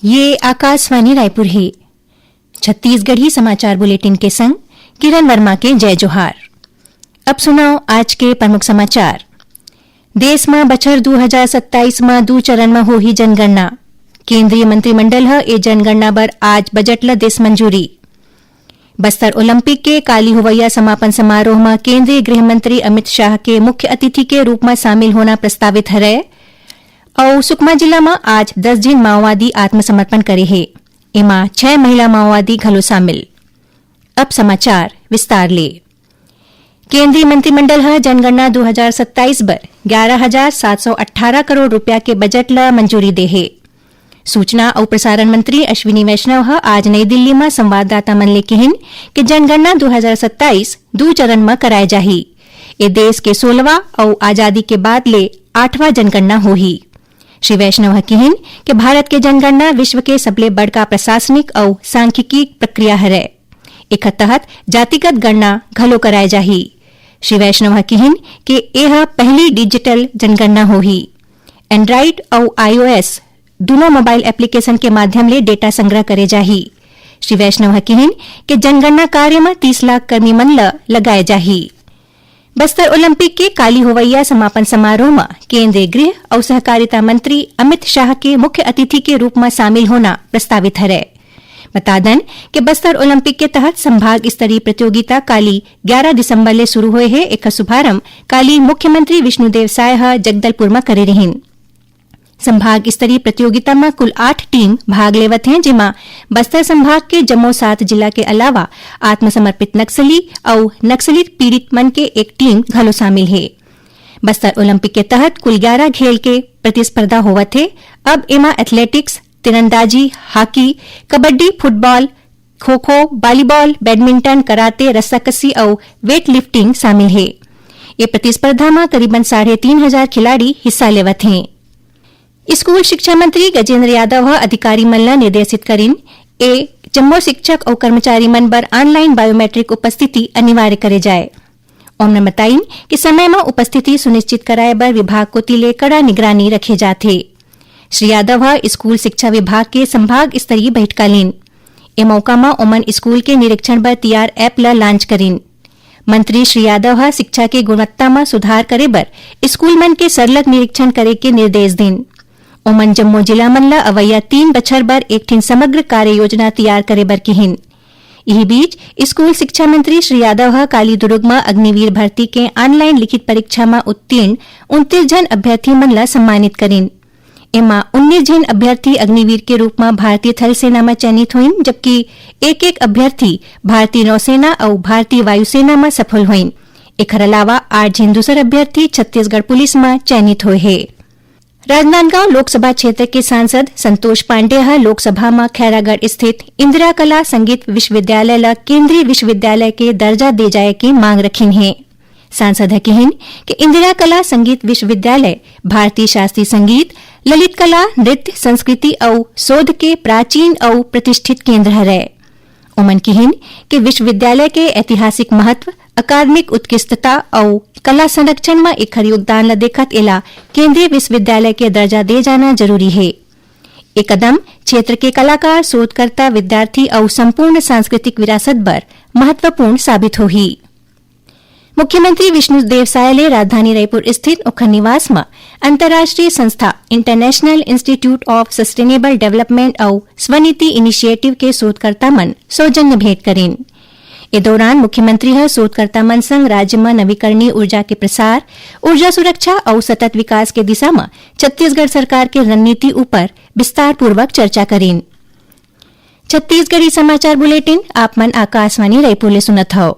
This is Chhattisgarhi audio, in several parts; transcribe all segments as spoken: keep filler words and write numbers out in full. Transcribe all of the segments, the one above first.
ये आकाशवाणी रायपुर हे। छत्तीसगढ़ी समाचार बुलेटिन के संग किरण वर्मा के जय जोहार। अब सुनव आज के प्रमुख समाचार। देश म बछर दू हजार सत्ताईस म दू चरण म होही जनगणना। केंद्रीय मंत्रिमंडल ह ए जनगणना बर आज बजट ल देस मंजूरी। बस्तर ओलंपिक के काली होवइया समापन समारोह म केंद्रीय गृह मंत्री अमित शाह के मुख्य अतिथि के रूप म शामिल होना प्रस्तावित हरय। अउ सुकमा जिला म आज दस झिन माओवादी आत्मसमर्पण करे हे। एमा छह महिला माओवादी घलो शामिल। अब समाचार विस्तार ले। केंद्रीय मंत्रिमंडल ह जनगणना दू हजार सत्ताईस बर ग्यारह हजार सात सौ अट्ठारह करोड़ रुपया के बजट ल मंजूरी दे हे। सूचना अउ प्रसारण मंत्री अश्विनी वैष्णव ह आज नई दिल्ली म संवाददाता मन ले किहिन कि जनगणना दू हजार सत्ताईस दू चरण म कराए जाही। ए देश के सोलहवां अउ आजादी के बाद ले आठवां जनगणना होही। श्री वैष्णव ह किहिन कि भारत के जनगणना विश्व के सबले बड़का प्रशासनिक अउ सांख्यिकी प्रक्रिया हरय। एखर तहत जातिगत गणना घलो कराए जाही। श्री वैष्णव ह किहिन कि एह पहली डिजिटल जनगणना होही। Android अउ iOS दुनों मोबाइल एप्लीकेशन के माध्यम ले डेटा संग्रह करे जाही। श्री वैष्णव ह किहिन कि जनगणना कार्य म तीस लाख कर्मी मन ल लगाए जाही। बस्तर ओलंपिक के काली होवइया समापन समारोह म केंद्रीय गृह अउ सहकारिता मंत्री अमित शाह के मुख्य अतिथि के रूप म शामिल होना प्रस्तावित हरय। बता दन कि बस्तर ओलंपिक के तहत संभाग स्तरीय प्रतियोगिता काली ग्यारह दिसंबर ले शुरू होए हे। एखर शुभारंभ काली मुख्यमंत्री विष्णुदेव साय ह जगदलपुर म करे रिहिन। संभाग स्तरीय प्रतियोगिता म कुल आठ टीम भाग लेवत हें, जेमा बस्तर संभाग के जम्मो सात जिला के अलावा आत्मसमर्पित नक्सली अउ नक्सली पीड़ित मन के एक टीम घलो शामिल हे। बस्तर ओलंपिक के तहत कुल ग्यारह खेल के प्रतिस्पर्धा होवत हे। अब एमा एथलेटिक्स, तीरंदाजी, hockey, kabaddi, football, kho-kho, volleyball, badminton, karate, रस्साकसी अउ वेट लिफ्टिंग शामिल हे। ये प्रतिस्पर्धा म करीबन साढ़े तीन हजार खिलाड़ी हिस्सा लेवत हें। स्कूल शिक्षा मंत्री गजेंद्र यादव ह अधिकारी मन ल निर्देशित करिन, ए जम्मो शिक्षक अउ कर्मचारी मन बर ऑनलाइन बायोमेट्रिक उपस्थिति अनिवार्य करे जाए। ओमन बताइन कि समय म उपस्थिति सुनिश्चित कराए बर विभाग कोति ले कड़ा निगरानी रखे जाथे। श्री यादव ह स्कूल शिक्षा विभाग के संभाग स्तरीय बैठका लीन। ए मौका म ओमन स्कूल के निरीक्षण बर तैयार ऐप ल लॉन्च करिन। मंत्री श्री यादव ह शिक्षा के गुणवत्ता म सुधार करे बर स्कूल मन के सरलग निरीक्षण करे के निर्देश दिन। ओमन जम्मो जिला मन ल अवइया तीन बछर बर एक ठिन समग्र कार्य योजना तैयार करे बर किहिन। इही बीच, स्कूल शिक्षा मंत्री श्री यादव ह काली दुर्ग म अग्निवीर भर्ती के ऑनलाइन लिखित परीक्षा म उत्तीर्ण उनतीस झन अभ्यर्थी मन ल सम्मानित करिन। एमा उन्नीस झिन अभ्यर्थी अग्निवीर के रूप म भारतीय थल सेना म चयनित होइन, जबकि एक-एक अभ्यर्थी भारतीय नौसेना अउ भारतीय वायुसेना म सफल होइन। एखर अलावा आठ झिन दूसर अभ्यर्थी छत्तीसगढ़ पुलिस म चयनित होए हे। राजनांदगांव लोकसभा क्षेत्र के सांसद संतोष पांडे ह लोकसभा म खैरागढ़ स्थित इंदिरा कला संगीत विश्वविद्यालय ल केंद्रीय विश्वविद्यालय के दर्जा दे जाए के मांग रखिन हे। सांसद ह किहिन कि इंदिरा कला संगीत विश्वविद्यालय भारतीय शास्त्रीय संगीत, ललित कला, नृत्य, संस्कृति अउ शोध के प्राचीन अउ प्रतिष्ठित केंद्र हरय। ओमन किहिन कि विश्वविद्यालय के ऐतिहासिक महत्व, अकादमिक उत्कृष्टता अउ कला संरक्षण म एखर योगदान ल देखत एला केंद्रीय विश्वविद्यालय के दर्जा दे जाना जरूरी हे। ए कदम क्षेत्र के कलाकार, शोधकर्ता, विद्यार्थी अउ संपूर्ण सांस्कृतिक विरासत बर महत्वपूर्ण साबित होही। मुख्यमंत्री विष्णुदेव साय ले राजधानी रायपुर स्थित ओखर निवास म अंतर्राष्ट्रीय संस्था International Institute of Sustainable Development अउ स्वनिति इनिशिएटिव के शोधकर्ता मन सौजन्य भेंट करिन। ए दौरान मुख्यमंत्री ह शोधकर्ता मन संग राज्य म नवीकरणीय ऊर्जा के प्रसार, ऊर्जा सुरक्षा अउ सतत विकास के दिशा म छत्तीसगढ़ सरकार के रणनीति ऊपर विस्तारपूर्वक चर्चा करिन। छत्तीसगढ़ी समाचार बुलेटिन आप मन आकाशवाणी रायपुर ले सुनत हव।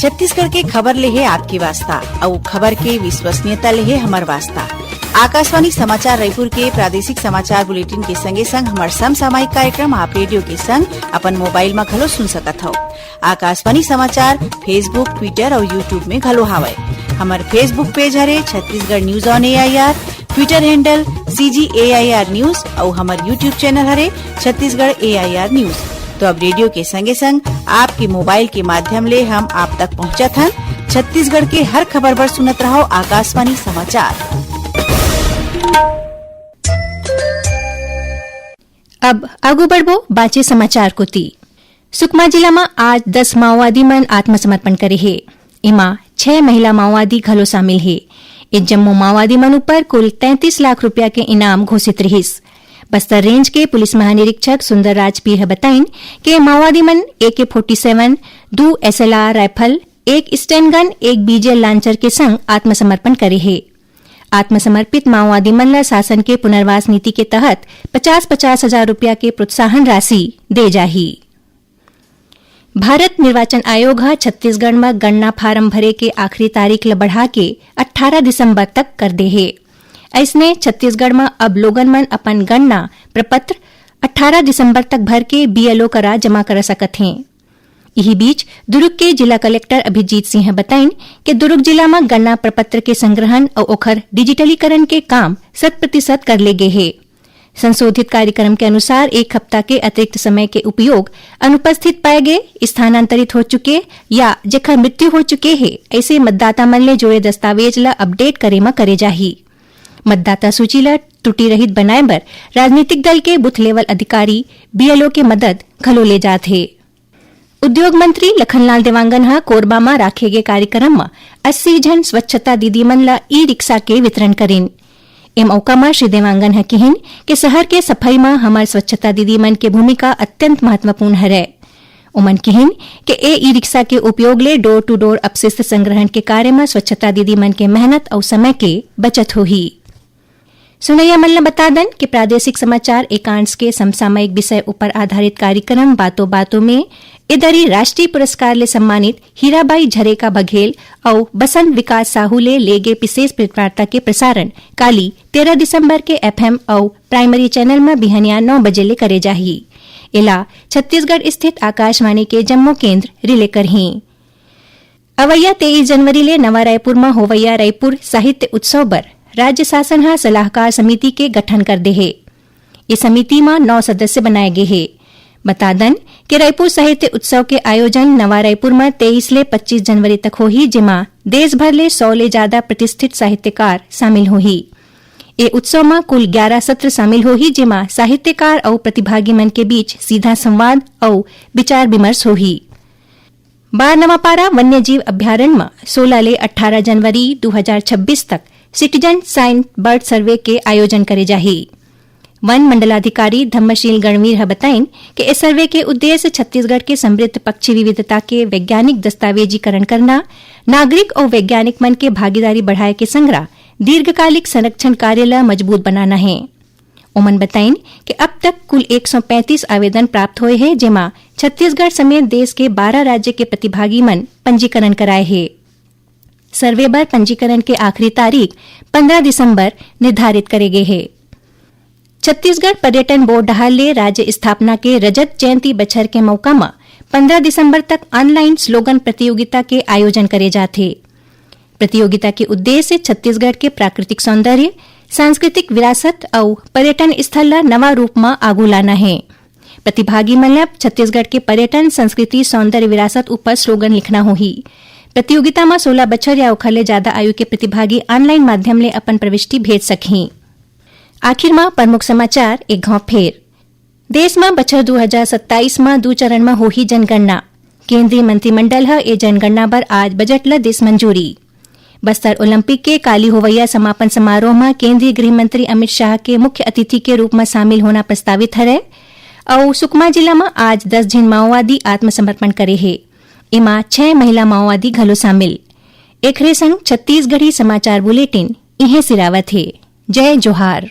छत्तीसगढ़ के खबर ले हे आपके वास्ता, अउ खबर के विश्वसनीयता ले हे हमर वास्ता। आकाशवाणी समाचार रायपुर के प्रादेशिक समाचार बुलेटिन के संगे संग हमर समसामयिक कार्यक्रम आप रेडियो के संग अपन मोबाइल म घलो सुन सकत हव। आकाशवाणी समाचार Facebook, Twitter अउ YouTube में घलो हावय। हमर Facebook पेज हरे Chhattisgarh news on AIR, Twitter handle CG AIR news अउ हमर YouTube चैनल हरे छत्तीसगढ़ एआईआर न्यूज। तो अब रेडियो के संगे संग आपके मोबाइल के माध्यम ले हम आप तक पहुंचत हन। छत्तीसगढ़ के हर खबर बर सुनत रहव आकाशवाणी समाचार। अब आगू बढ़बो बाचे समाचार कोति। सुकमा जिला म आज दस माओवादी मन आत्मसमर्पण करे हे। एमा छह महिला माओवादी घलो शामिल हे। ए जम्मो माओवादी मन ऊपर कुल तैंतीस लाख रुपया के इनाम घोषित रिहिस। बस्तर रेंज के पुलिस महानिरीक्षक सुंदरराज पी ह बताइन के माओवादी मन ए के फोर्टी सेवन, दू एस एल आर राइफल, एक स्टेनगन, एक बी जे एल लांचर के संग आत्मसमर्पण करे हे। आत्मसमर्पित माओवादी मन ल शासन के पुनर्वास नीति के तहत पचास पचास हजार रुपया के प्रोत्साहन राशि दे जाही। भारत निर्वाचन आयोग ह छत्तीसगढ़ म गणना फार्म भरे के आखिरी तारीख ल बढ़ा के अट्ठारह दिसंबर तक कर दे हे। अइसने छत्तीसगढ़ म अब लोगन मन अपन गणना प्रपत्र अट्ठारह दिसंबर तक भर के बी एल ओ करा जमा करा सकत हें। इही बीच दुर्ग के जिला कलेक्टर अभिजीत सिंह ह बताइन के दुर्ग जिला म गणना प्रपत्र के संग्रहण अउ ओखर डिजिटलीकरण के काम शत प्रतिशत कर ले गे हे। संशोधित कार्यक्रम के अनुसार एक हफ्ता के अतिरिक्त समय के उपयोग अनुपस्थित पाए गे, स्थानांतरित हो चुके या जेखर मृत्यु हो चुके हे, ऐसे मतदाता मन ले जुड़े दस्तावेज ल अपडेट करे म करे जाही। मतदाता सूची ल त्रुटि रहित बनाए बर राजनीतिक दल के बूथ लेवल अधिकारी, बी एल ओ के मदद घलो ले जात हे। उद्योग मंत्री लखनलाल देवांगन ह कोरबा म राखे गे कार्यक्रम म अस्सी झन स्वच्छता दीदी मन ल ई रिक्शा के वितरण करिन। ए मौका म श्री देवांगन ह किहिन के शहर के सफाई म हमर स्वच्छता दीदी मन के भूमिका अत्यंत महत्वपूर्ण हरय। ओमन किहिन के ए ई रिक्शा के उपयोग ले डोर टू डोर अपशिष्ट संग्रहण के कार्य म स्वच्छता दीदी मन के मेहनत अउ समय के बचत होही। सुनैया मन ल बता दन कि प्रादेशिक समाचार एकांश के समसामयिक विषय ऊपर आधारित कार्यक्रम बातों बातों में ए दरी राष्ट्रीय पुरस्कार ले सम्मानित हीराबाई झरेका बघेल अउ बसंत विकास साहू ले ले गे विशेष भेंटवार्ता के प्रसारण काली तेरह दिसंबर के एफ एम अउ प्राइमरी चैनल म बिहनिया नौ बजे ले करे जाही। एला छत्तीसगढ़ स्थित आकाशवाणी के जम्मो केंद्र रिले करही। अवइया तेईस जनवरी ले नवा रायपुर म होवइया रायपुर साहित्य उत्सव बर राज्य शासन ह सलाहकार समिति के गठन कर दे हे। ए समिति म नौ सदस्य बनाए गे हे। बता दन के रायपुर साहित्य उत्सव के आयोजन नवा रायपुर म तेईस ले पच्चीस जनवरी तक होही, जेमा देश भर ले सौ ले जादा प्रतिष्ठित साहित्यकार शामिल होही। ए उत्सव म कुल ग्यारह सत्र शामिल होही, जेमा साहित्यकार अउ प्रतिभागी मन के बीच सीधा संवाद अउ विचार विमर्श होही। बार नवापारा वन्यजीव अभ्यारण्य म सोलह ले अट्ठारह जनवरी दू हजार छब्बीस तक सिटीजन साइन बर्ड सर्वे के आयोजन करे जाही। वन मंडलाधिकारी धर्मशील गणवीर ह बताइन कि ए सर्वे के उद्देश्य छत्तीसगढ़ के समृद्ध पक्षी विविधता के वैज्ञानिक दस्तावेजीकरण करना, नागरिक अउ वैज्ञानिक मन के भागीदारी बढ़ाए के संग दीर्घकालिक संरक्षण कार्य ल मजबूत बनाना हे। ओमन बताइन कि अब तक कुल एक सौ पैंतीस आवेदन प्राप्त होए हे, जेमा छत्तीसगढ़ समेत देश के बारह राज्य के प्रतिभागी मन पंजीकरण कराए हे। सर्वे बर पंजीकरण के आखिरी तारीख पन्द्रह दिसंबर निर्धारित करे गे हे। छत्तीसगढ़ पर्यटन बोर्ड डहार ले राज्य स्थापना के रजत जयंती बछर के मौका म पन्द्रह दिसंबर तक ऑनलाइन स्लोगन प्रतियोगिता के आयोजन करे जाथे। प्रतियोगिता के उद्देश्य छत्तीसगढ़ के प्राकृतिक सौंदर्य, सांस्कृतिक विरासत अउ पर्यटन स्थल ल नवा रूप म आगू लाना हे। प्रतिभागी मन ल छत्तीसगढ़ के पर्यटन, संस्कृति, सौंदर्य विरासत ऊपर स्लोगन लिखना होही। प्रतियोगिता म सोलह बछर या ओखर ले जादा आयु के प्रतिभागी ऑनलाइन माध्यम ले अपन प्रविष्टि भेज सकही। आखिर म प्रमुख समाचार एक घाव फेर। देश म बछर दू हजार सत्ताईस म दू चरण म होही जनगणना। केंद्रीय मंत्रिमंडल ह ए जनगणना बर आज बजट ल दिस मंजूरी। बस्तर ओलंपिक के काली होवइया समापन समारोह म केंद्रीय गृह मंत्री अमित शाह के मुख्य अतिथि के रूप म शामिल होना प्रस्तावित हरय। अउ सुकमा जिला म आज दस झिन माओवादी आत्मसमर्पण करे हे। एमा छह महिला माओवादी घलो शामिल। एखरे संग छत्तीसगढ़ी समाचार बुलेटिन इहें सिरावत हे। जय जोहार।